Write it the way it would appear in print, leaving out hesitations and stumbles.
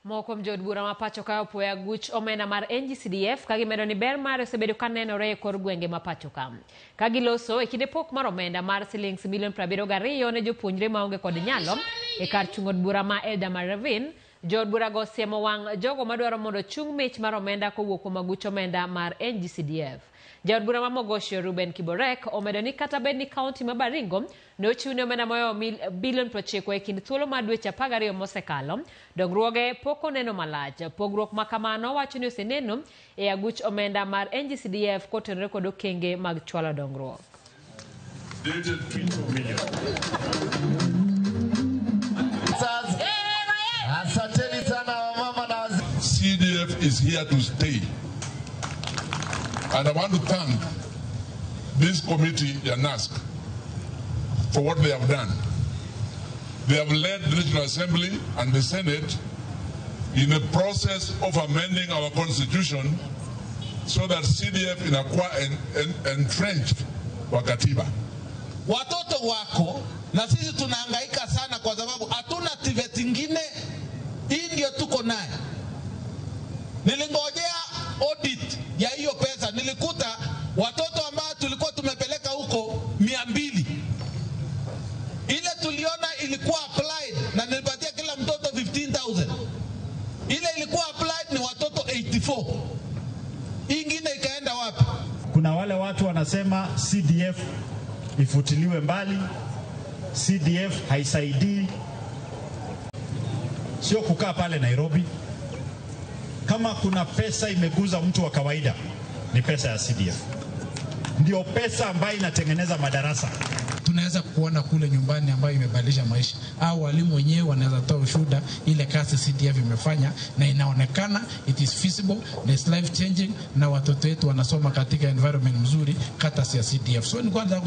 Moko kuom jood bura ma pacho ka opuoyo aguch omenda mar NGCDF ka gimedo ni ber mare osebedo ka nenore e kor gwenge ma pacho ka. Ka giloso e kinde pok mar omenda mar silings milion 72 ne jopuonjre maonge kod nyalo e kar chung' od bura ma Eldama Ravine, jood bura go osiemo wang' jogo madwaro mondo chung' mich mar omenda kowuok kuom aguch omenda mar NGCDF. Jaod bura ma Mogosho Ruben Kiborek omedo ni kata bed ni kaunti ma Baringo ne ochiwne omenda mohewo bilion 90 e kind thuolo mar dweche 12 mosekalo, dongruoge pok oneno malach. Pogruok ma kamano wacho ni oseneno e aguch omenda mar NGCDF kotenore kod okenge mag chwalo dongruok. Dated 20 million. Asanteni sana wamama na wazee. CDF is here to stay. And I want to thank this committee, the NASC, for what they have done. They have led the National Assembly and the Senate in the process of amending our constitution so that CDF inakuwa entrenched kwa katiba. Watoto wako na sisi tunahangaika sana kwa sababu hatuna TVET ingine, hii ndio tuko naye. Nilingojea audit ya hiyo pesa, nilikuta watoto ambao tulikuwa tumepeleka huko 200. Ile tuliona ilikuwa applied na nilipatia kila mtoto 15,000. Ile ilikuwa applied ni watoto 84. Ingine ikaenda wapi? Kuna wale watu wanasema CDF ifutiliwe mbali, CDF haisaidii. Sio kukaa pale Nairobi. Kama kuna pesa imeguza mtu wa kawaida ni pesa ya CDF. Ndio pesa ambayo inatengeneza madarasa. Tunaweza kuona kule nyumbani ambayo imebadilisha maisha. Au walimu wenyewe wanaweza toa ushuhuda ile kazi CDF imefanya na inaonekana it is feasible na it's life changing, na watoto wetu wanasoma katika environment mzuri kata ya CDF. So ni kwanza